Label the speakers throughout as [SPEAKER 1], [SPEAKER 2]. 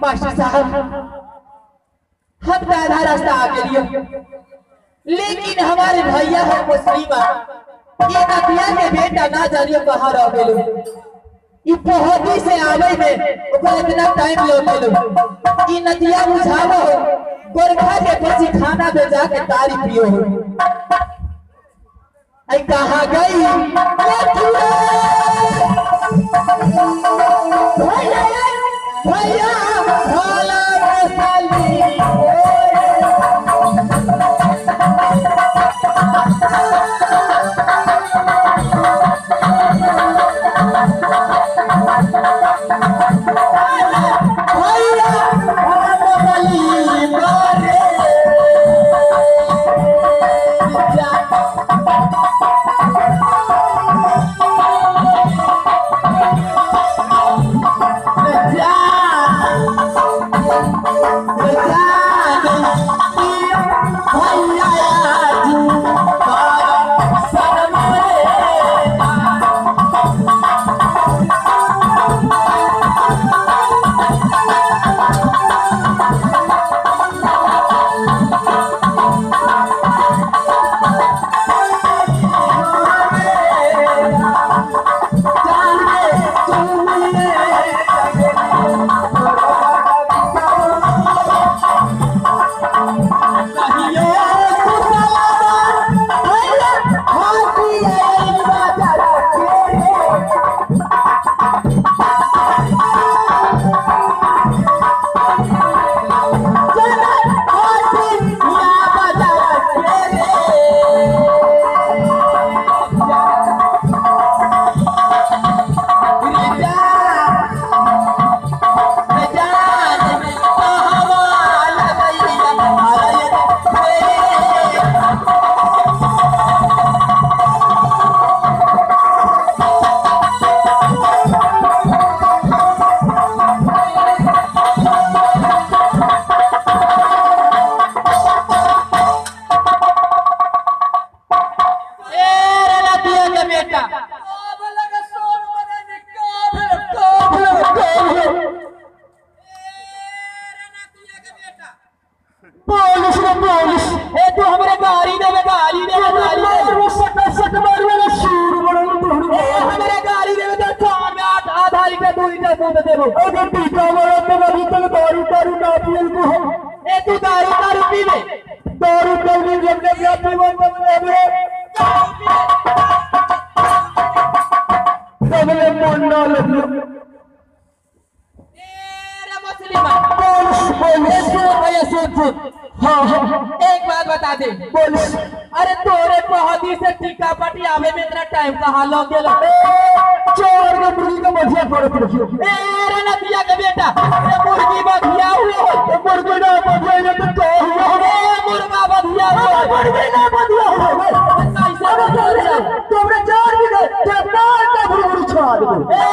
[SPEAKER 1] Master साहब हम तो आधा रास्ता आ गए, लेकिन हमारे भैया है मुस्लिमा ये नदिया के बेटा ना जानियो कहाँ रह गए। पहुंची से आवे में ओकरा इतना टाइम लग गेलो। ई नदिया बुझावो गोरखा के पची खाना में जाके तारी पियो हो। आई कहाँ गई भैया भोला मसाली। तू दारू दारू पी ले, दारू पी ले, जब जब पी जुग जुग।
[SPEAKER 2] हाँ हाँ
[SPEAKER 1] एक बात बता दे।
[SPEAKER 2] बोल।
[SPEAKER 1] अरे तोरे पहदी से टीका पटी आवे में इतना टाइम कहाँ लग गेल?
[SPEAKER 2] चोर के मुर्गी के बधिया करत रहियो।
[SPEAKER 1] ए रे नदिया के बेटा, ए मुर्गी बधिया हुआ हो।
[SPEAKER 2] ए मुर्गी ना बधिया ये तो का हुआ हो?
[SPEAKER 1] ए मुर्गा बधिया हुआ।
[SPEAKER 2] मुर्गी ना बधिया हुआ।
[SPEAKER 1] कैसे बधिया?
[SPEAKER 2] तोरे चार भी गए ते मार के बुरी छा देबो।
[SPEAKER 1] ए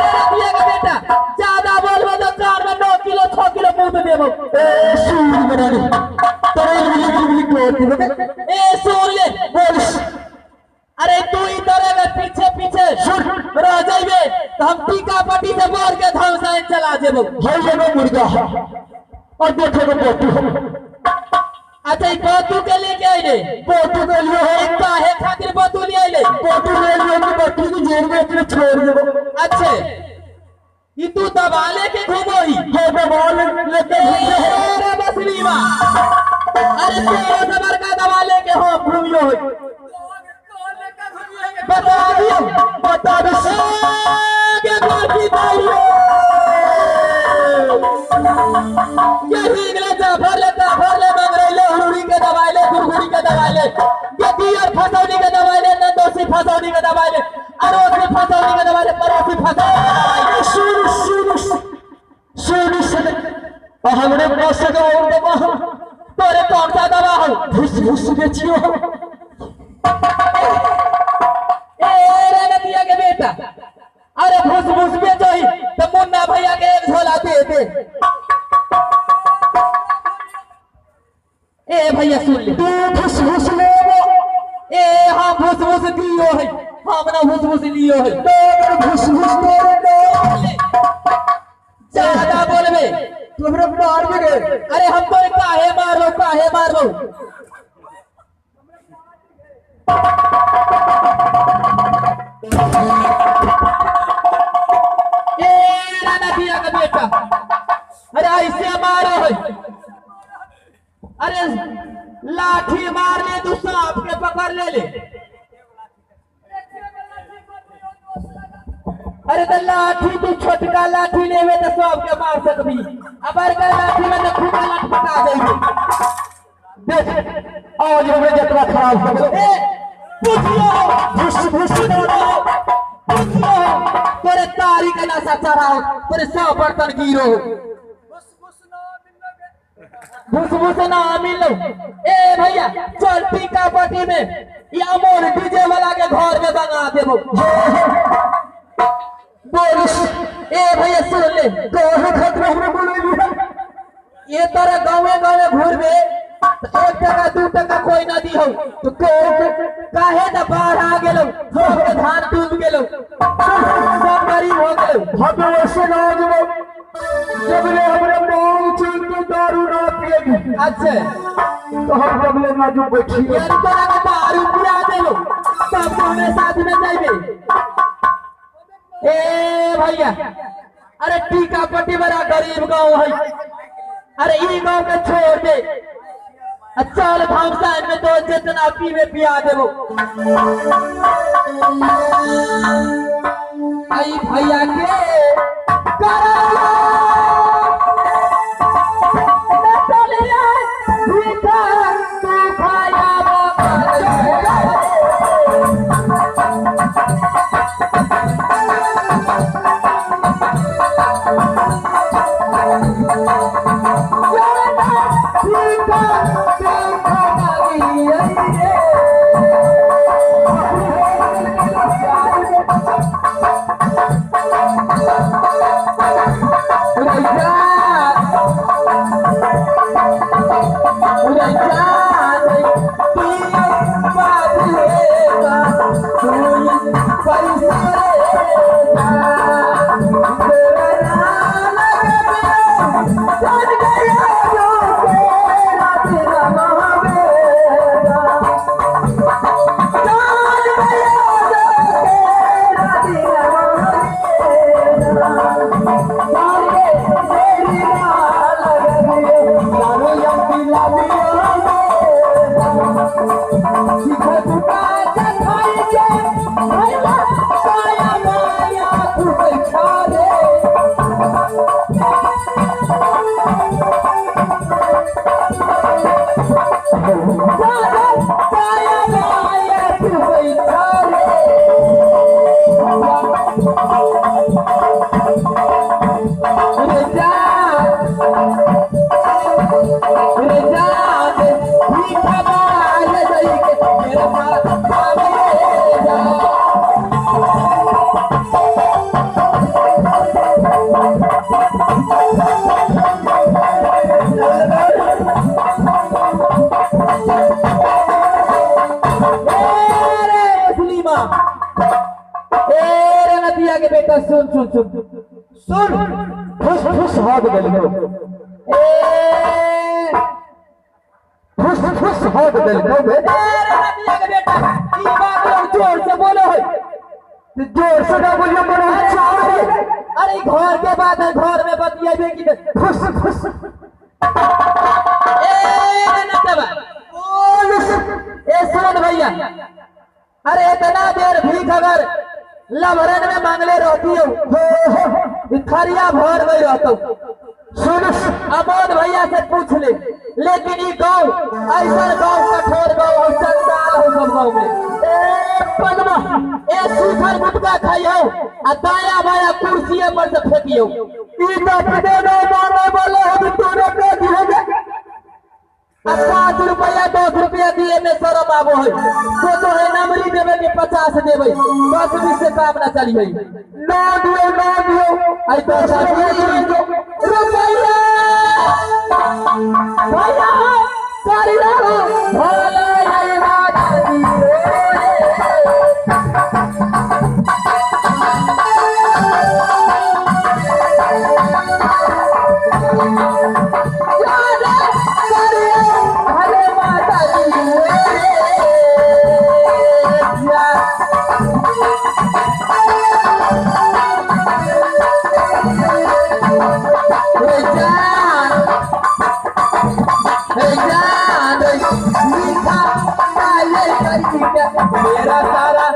[SPEAKER 1] रे नदिया के बेटा, ज्यादा बोलबो तो कान में 9 किलो 6 किलो मुंह देबो।
[SPEAKER 2] ए सूर बना रे तोरे बिली बिली कर देबो।
[SPEAKER 1] ए सुन ले।
[SPEAKER 2] बोल।
[SPEAKER 1] अरे तू इधर अगर पीछे पीछे रह जाइबे तो हम टीका पट्टी से मार के धमसाइन चला जेबो।
[SPEAKER 2] भाई एगो मुर्गा और देखो एगो बोतू।
[SPEAKER 1] अच्छा ई बोतू के लेके आइले?
[SPEAKER 2] बोतू के लिए
[SPEAKER 1] है काहे खातिर बोतू ले आइले?
[SPEAKER 2] बोतू ले लिए कि बकरी की जेब में अपने छोड़ देबो।
[SPEAKER 1] अच्छे ई तू दबा लेके घूमोही?
[SPEAKER 2] हां दबा लेके घूमो।
[SPEAKER 1] अरे बसलीमा, अरे तोरो से बड़का दबा लेके हम घूमियो होई। बता दियो
[SPEAKER 2] बता दे
[SPEAKER 1] के गोरकी दाइयो ये हिगले जाफर ले जाफर ले मंगरैले हुरुरी के दवाई ले गुरगुरी के दवाई ले ये दियर फसौनी के दवाई ले नंदोसी फसौनी के दवाई ले अरोसी फसौनी के दवाई ले परोसी फसौनी के दवाई ले।
[SPEAKER 2] सुन सुन सुन सुन हमरे पास का और दवा हो।
[SPEAKER 1] तोरे कौन सा दवा हो?
[SPEAKER 2] घुस घुस बेचियो।
[SPEAKER 1] ए के बेटा, अरे भूस भूस बेचोही तो मुन्ना भैया के एक झोला दे दे। ए भैया सुन ले,
[SPEAKER 2] तू भूस भूस लेबो।
[SPEAKER 1] ए हम भूस भूस दियो है, हम ना भूस भूस लियो है।
[SPEAKER 2] तो भूस भूस तोरे
[SPEAKER 1] ले ज्यादा बोलबे
[SPEAKER 2] तुमरे मार भी गए।
[SPEAKER 1] अरे हम तो काहे मारबो काहे मारबो? ए राणा भैया का बेटा, अरे ऐसे मारो है। अरे लाठी मार ले तू सांप के पकड़ ले ले। अरे तो लाठी तू छोटका लाठी लेवे तो सांप के मार सकबी, अब बड़का लाठी में तो खूबा लटपटा जाइबे।
[SPEAKER 2] देख आज हमरे जतरा खराब हो गेल।
[SPEAKER 1] ए पूछियो
[SPEAKER 2] भूस भूस
[SPEAKER 1] पूछियो तोरे तारी के नशा चढ़ाओ, तोरे सब बर्तन गिरो। भूस भूस ना मिलो। ए भैया चल टीका पट्टी में या मोर डीजे वाला के घर में बना देबो।
[SPEAKER 2] बोल।
[SPEAKER 1] ए भैया सुन ले,
[SPEAKER 2] काहे खातिर हमरे बोलेली?
[SPEAKER 1] ये तरह गाँवे गाँवे घूरबे 1 टका 2 टका कोई ना दी हो
[SPEAKER 2] तो
[SPEAKER 1] काहे न बाढ़ आ गेलो, सबके धान डूब गेलो, सब गरीब हो गेलो।
[SPEAKER 2] हम वैसे ना जेबो जब ले हमरे मांग चीन के दारू ना पिएगी।
[SPEAKER 1] अच्छे
[SPEAKER 2] तो हम जब ले ना जो बैठिए
[SPEAKER 1] यार तोरा के दारू पिया देबो तब तो हमें साथ में जाइबे। ए भैया अरे टीका पट्टी बड़ा गरीब गाँव है, अरे ई गाँव के छोड़ दे चल धामसाइन में तो जितना पीवे पिया देबो। आई भैया के
[SPEAKER 2] Thank you.
[SPEAKER 1] पाया माया तू बैठा रे रे जा रे जा भीखा माया जाई के मेरा सारा पावे जा। के बेटा सुन सुन सुन सुन
[SPEAKER 2] फुस फुस भाग देलको
[SPEAKER 1] ए
[SPEAKER 2] फुस फुस भाग देलको बे।
[SPEAKER 1] अरे नदिया के बेटा ई बात लोग जोर से बोलो है
[SPEAKER 2] जोर से ना बोलियो बड़ा चार।
[SPEAKER 1] अरे घर के बात है घर में बतियाबे की
[SPEAKER 2] फुस फुस।
[SPEAKER 1] ए नटवा बोल ए सुन भैया अरे इतना देर भीख अगर लभरन में मांगले रहती हो थरिया भर में रहता।
[SPEAKER 2] सुन
[SPEAKER 1] अमोद भैया से पूछ ले लेकिन ये गाँव ऐसा गाँव कठोर गाँव हो चंडाल हो सब गाँव में। ए पद्मा ए सूखल गुटका खाई हो आ दाया बाया कुर्सी पर से फेंकियो।
[SPEAKER 2] ई अपने ना मांगे वाले हम तोरे पे दिए
[SPEAKER 1] 5 रुपया 10 रुपया दिए में शरम आबो है सोचो है नमरी देवे के 50 देवे 10 20 से काम ना चली है।
[SPEAKER 2] ना दियो ना दियो
[SPEAKER 1] आई तो रुपया भैया करी रहो भला आई माता दी मेरा सारा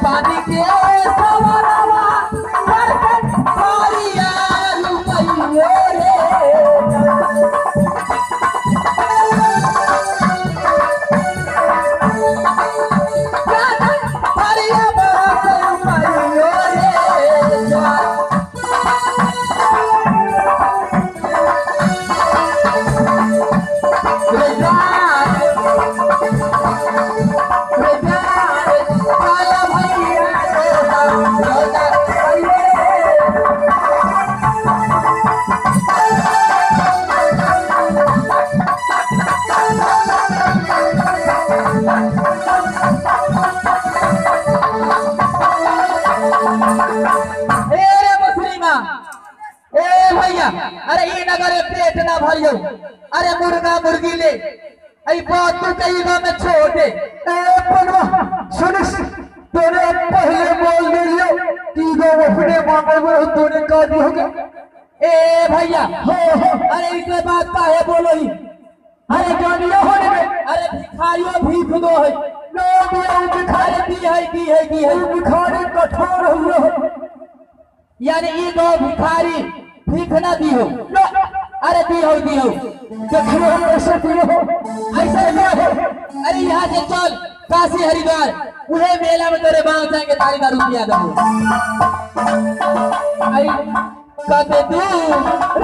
[SPEAKER 1] पानी के सवारवा अरे ये नगर पेट ना भरियो अरे मुर्गा मुर्गी ले आई बात तू कई गांव में छोड़ दे।
[SPEAKER 2] ए पनवा सुन तोरे पहले बोल दियो कि गो अपने मांगे वो तोरे का दी होगा।
[SPEAKER 1] ए भैया हो अरे इसमें बात का है बोलो ही
[SPEAKER 2] अरे जानियो होने में
[SPEAKER 1] अरे भिखारियों भीख दो है
[SPEAKER 2] नो दियो
[SPEAKER 1] भिखारी दी है दी है दी है
[SPEAKER 2] भिखारी कठोर हुए
[SPEAKER 1] यानी ये दो भिखारी भीख ना दी हो। अरे दी हो
[SPEAKER 2] देखियो हम ऐसे दिए हो
[SPEAKER 1] ऐसे दिए हो। अरे यहाँ से चल काशी हरिद्वार उहे मेला में तेरे बांग जाएंगे तारी का रुपया दो। अरे कते दूर